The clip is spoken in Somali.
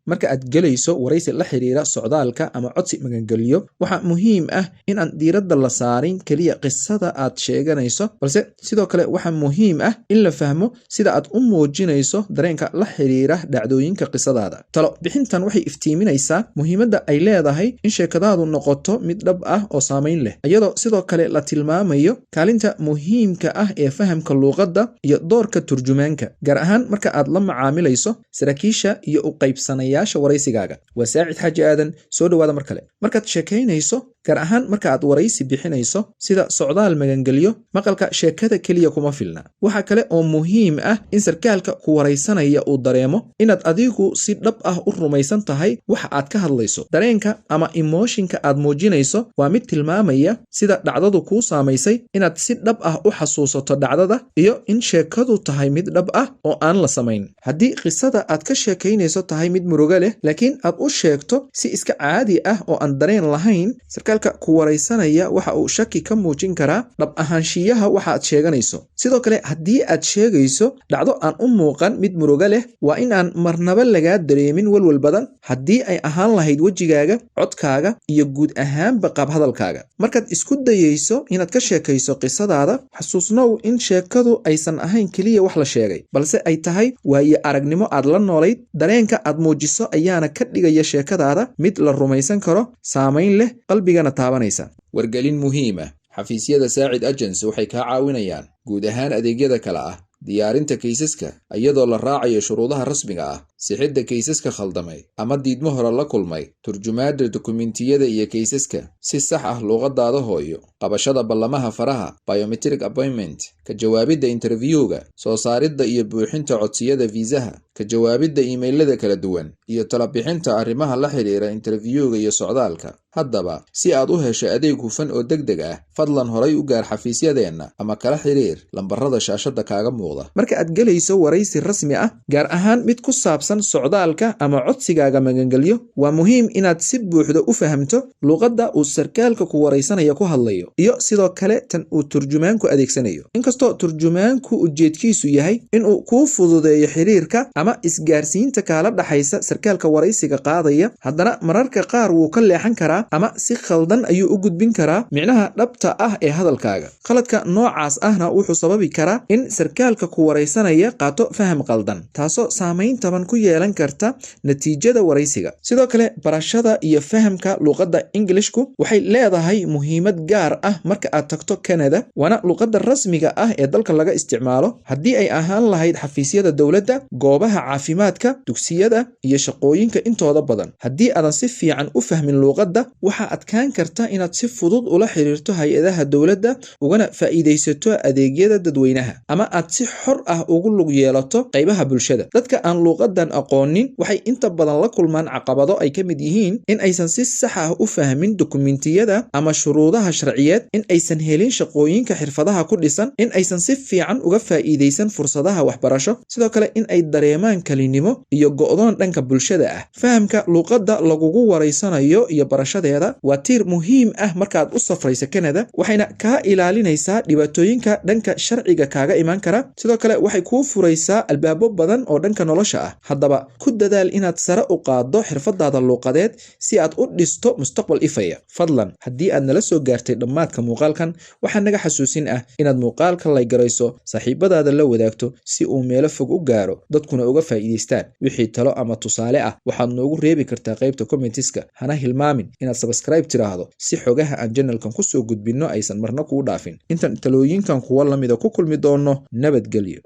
Marka aad gelayso waraysi la xiriira socdaalka ama codsi magangelyo, waxaa muhiim ah in aan diiradda la saarin keliya qisada aad sheeganayso, balse sidoo kale waxaa muhiim ah in la fahmo sida aad u muujinayso dareenka la xiriira dhacdooyinka qisadaada. Talo bixintan waxay iftiiminaysaa muhiimadda ay leedahay in sheekadaadu noqoto mid dhab ah oo saamayn leh, iyadoo sidoo kale la tilmaamayo kaalinta muhiimka ah ee fahamka luuqadda iyo doorka turjumaanka, gaar ahaan marka aad la macaamilayso saraakiisha iyo u qaybsanayaasha waraysigaaga. Waa Saacid Xaaji Aadan, soo dhowaada mar kale. Markaad sheekaynayso, gaar ahaan marka aad waraysi bixinayso sida socdaal magangelyo, maqalka sheekada keliya kuma filna. Waxa kale oo muhiim ah in sarkaalka ku waraysanaya uu dareemo inaad adigu si dhab ah u rumaysan tahay waxa aad ka hadlayso. Dareenka ama emotion-ka aad muujinayso waa mid tilmaamaya sida dhacdadu kuu saamaysay, inaad si dhab ah u xasuusato dhacdada, iyo in sheekadu tahay mid dhab ah oo aan la samayn. Haddii qisada aad ka sheekaynayso tahay mid murugo leh, laakiin aad u sheegto si iska caadi ah oo aan dareen lahayn, sarkaalka ku waraysanaya waxa uu shaki ka muujin karaa dhab ahaanshiyaha waxa aad sheeganayso. Sidoo kale, haddii aad sheegayso dhacdo aan u muuqan mid murugo leh, waa in aan marnaba lagaa dareemin walwal badan, haddii ay ahaan lahayd wejigaaga, codkaaga iyo guud ahaanba qaab hadalkaaga. Markaad isku dayayso inaad ka sheekayso qisadaada, xasuusnow in sheekadu aysan ahayn keliya wax la sheegay, balse ay tahay waayo aragnimo aad la noolayd. Dareenka aad muujiso ayaana ka dhigaya sheekadaada mid la rumaysan karo, saamayn leh, qalbigana taabanaysa. Wargelin muhiim ah: xafiisyada Saacid Agency waxay kaa caawinayaan guud ahaan adeegyada kale ah: diyaarinta kaysaska iyadoo la raacayo shuruudaha rasmiga ah, sixidda kaysaska khaldamay ama diidmo hore la kulmay, turjumaadda dukumentiyada iyo kaysaska si sax ah luuqadaada hooyo, qabashada ballamaha faraha, biometric appointment, ka jawaabidda interview-ga, soo saaridda iyo buuxinta codsiyada fiisaha, ka jawaabidda iimaylada kala duwan, iyo talabixinta arrimaha la xiriira interview-ga iyo socdaalka. Haddaba, si aad u hesho adeeg hufan oo deg deg ah, fadlan horay u gaar xafiisyadeenna ama kala xiriir lambarada shaashadda kaaga muuqda. Marka aad gelayso waraysi rasmi ah, gaar ahaan mid ku saabsan socdaalka ama codsigaaga magangelyo, waa muhiim inaad si buuxda u fahamto luuqadda uu sarkaalka ku waraysanaya ku hadlayo iyo sidoo kale tan uu turjumaanku adeegsanayo. Inkastoo turjumaanku ujeedkiisu yahay inuu kuu fududeeyo xiriirka ama isgaarsiinta kaala dhaxaysa sarkaalka waraysiga qaadaya, haddana mararka qaar wuu ka leexan karaa ama si khaldan ayuu u gudbin karaa micnaha dhabta ah ee hadalkaaga. Khaladka noocaas ahna wuxuu sababi karaa in sarkaalka ku waraysanaya qaato faham qaldan, taasoo saamayn taban ku yeelan karta natiijada waraysiga. Sidoo kale, barashada iyo fahamka luuqadda Ingilishku waxay leedahay muhiimad gaar ah marka aad tagto Canada, waana luuqadda rasmiga ah ee dalka laga isticmaalo, haddii ay ahaan lahayd xafiisyada dowladda, goobaha caafimaadka, dugsiyada iyo shaqooyinka intooda badan. Haddii aadan si fiican u fahmin luuqadda, waxaa adkaan karta inaad si fudud ula xiriirto hay-adaha dowladda, ugana faa'iidaysato adeegyada dadweynaha, ama aad si xor ah ugu lug yeelato qaybaha bulshada. Dadka aan luuqadan aqoonin waxay inta badan la kulmaan caqabado ay ka mid yihiin in aysan si sax ah u fahmin dukumentiyada ama shuruudaha sharciyeed, in aysan helin shaqooyinka xirfadaha ku dhisan, in aysan si fiican uga faa'iidaysan fursadaha waxbarasho, sidoo kale in ay dareemaan kalinimo iyo go'doon dhanka bulshada ah. Fahamka luuqadda lagugu waraysanayo iyo barashadeeda waa tiir muhiim ah markaad u safrayso Canada, waxayna kaa ilaalinaysaa dhibaatooyinka dhanka sharciga kaaga imaan kara. Sidoo kale, waxay kuu furaysaa albaabo badan oo dhanka nolosha ah. Haddaba, ku dadaal inaad sare u qaaddo xirfadaada luuqadeed si aad u dhisto mustaqbal ifaya. Fadlan, haddii aad nala soo gaartay dhammaadka muuqaalkan, waxaa naga xasuusin ah inaad muuqaalka like-garayso, saaxiibadaada la wadaagto si uu meelo fog u gaaro, dadkuna uga faa'iidaystaan. Wixii talo ama tusaale ah waxaad noogu reebi kartaa qaybta comments-ka. Hana hilmaamin inaad subscribe tiraahdo si xogaha aan channel-kan kusoo gudbinno aysan marna kuu dhaafin. Intaan talooyinkan kuwa lamida ku kulmi doonno, nabadgelyo.